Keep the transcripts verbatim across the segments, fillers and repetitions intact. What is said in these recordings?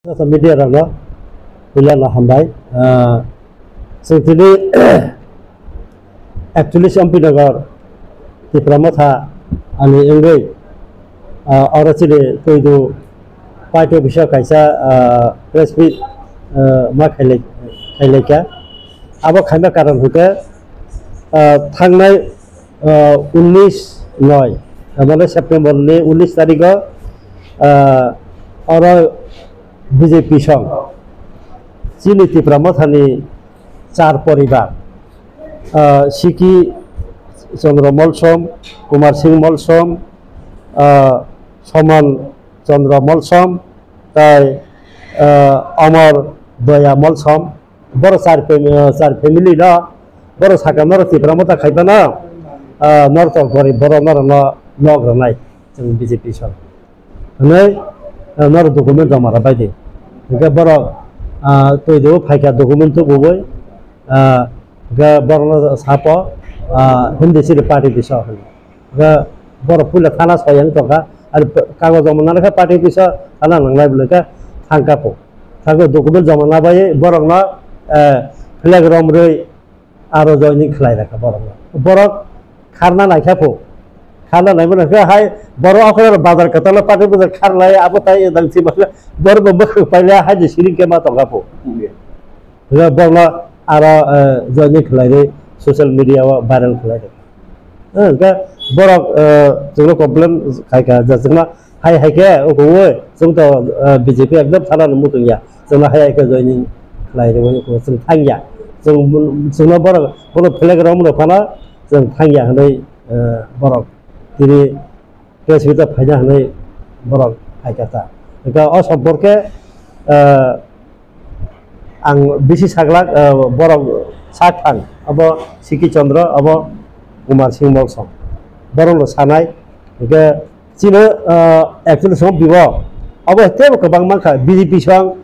Joto media rokno puila no hambai. Ah, chwng tini actually Champinagar Tipra Motha ani wngwi, ah, oro chini Twidu party office o kaisa, ah, press meet, ah, ma khailai-, khailaikha. Abo khaima karon hwnkhe, ah, thangnai, ah, unis noi, ah, mane September ni unis tarikh o, ah, oro B J P song chini Tipra Mothani char poribar, ah, Siki Chandra Molsom, Kumar Singh Molsom, ah, Soman Chandra Molsom, tai, ah, Amar Doya Molsom, borok char fam-, char family no, borok sakha norok Tipra Motha khai phano, ah, norok to gorib borok norok no nok rwnai chwng B J P song. Hwnwi, ah, norok document joma rw bai di. Hwnkhe borok, ah, twi do phaikha document tubugwi, ah, hwnkhe borok no sapo, ah, Hindi siri party bisa hwnwi. Ga borok puila thana soyang tongkha, ar kagoj joma nana khe party office o thana nanglai bwlai khe thangkha po. Thangkhe document joma nabai borokno, eh, flag romrwi aro joining khlai rakha borokno. Borok kharna naikha po. Kharna naimano khe hai borok okhorok bazar kwtalno party bazar kharlai abo tai dang si borok bo bwkhwk pailai hai je siring khe ma tongkha po. Hwnkhe borokno aro, eh, joining khlai rwi social media o viral khlai rw. Eh, hwnkhe borok, eh, chwngno complain khai kha je chwngno hai hai khe oko o chwng to, eh, B J P ekdom thana no muchung ya. Chwngno hai hai khe joining khlai rwi oko chwng thang ya. Chwng, chwngno borok bono flag romrw phano chwng thang ya hwnwi, eh, borok tini press meet o phaina hwnwi borok phaikha ta. Hwnkhe o somporke, ah, ang bisi saglak, ah, borok sak thang, abo Siki Chandra, abo Kumar Singh Molsom. Borokno sanai, hwnkhe chino, ah, actually song bibo, abo tebo kwbang mankha, B J P song,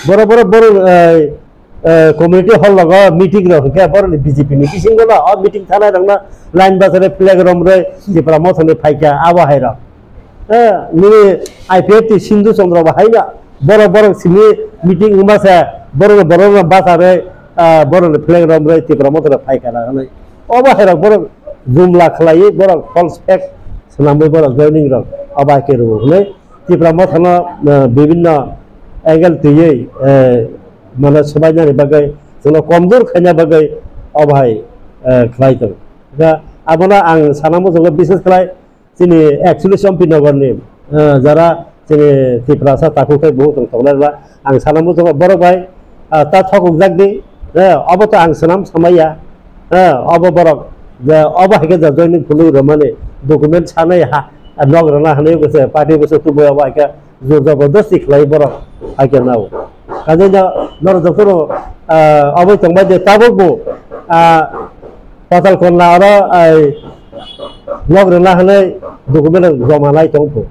Borok, borok, borok, eh, eh, community hall logo meeting rok hwnkhe borok ni B J P ni bisingo no o meeting thanai rok no line bachari flag romrwi Tipra Motha ni phaikha abo hai rok. Eh, nini I P F T Sindhu Chandra bo hai no borok, borok simi meeting wngma se borok no, borok no bachari, ah, borok ni flag romrwi Tipra Motha ni phaikha na hwnwi. Obo hai rok borok jumla khlaiwi borok false flag swnamwi borok joining rok obo hai khe rwo hwnwi. Tipra Mothano, eh, bibinno angle twiwi, eh, mane swbainani bagwi, chwngno komjor khaina bagwi obo hai, eh, khlai tongo. Da abono ang sana muchungo, bises khlai chini actually Champinagarni, eh, jara chini Tiprasa takhuk khai buhuk tong tongnai ba, ang sana muchungo borok bai, ah, ta thokjak di, eh, obo to ang swnam samaya, eh, obo borok, je obo hai khe je joining phunuk rwmani document sanai ha, nok rwna hwnwi bwse party bwse tubui obo hai khe jor jabardasti khlai borok hai khe nao. Kaisa norok jotono, ah, obo tongbai de tabuk bo, ah, Patal Konna oro, ai, nok rwna hwnwi document joma nai tong pho.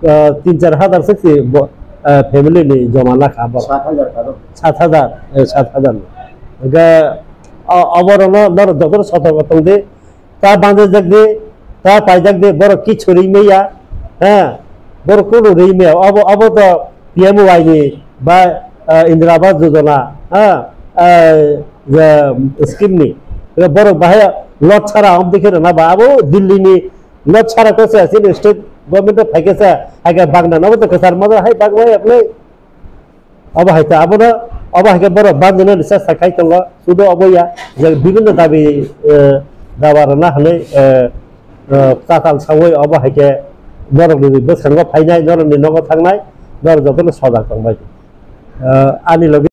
Ah, tin char hazar se si bo, ah, family ni joma na kha borok. Sat hazar kha do. Sat hazar, eh, sat hazar. Ga, o-, oborokno norok jotono sotorko tong di. Ta bangjak di, ta paijak di, borok kichu ri maya. Ha, borok kunu ri maya. Obo, obo to P M Y ni ba, ah, Indira Awas Yojana, ha, ah, je, scheme ni. Borok bahai lot chara om dikhe rwna ba, abo Delhi ni lot chara khe se, chini state government o phai khe se, hai khe bagna, abo to kwchar model hai bagna ya, obo hai khe abono, obo hai khe borok bagna ni chesta khai tongo, sudo obo ya, je bibinno dabi, eh, dawa rwna hwnwi, eh, eh, tatal sawi obo hai khe norokni bwskango phainai, norokni nogo thangnai, norok jotono sojak tongbai. Eh, ani logi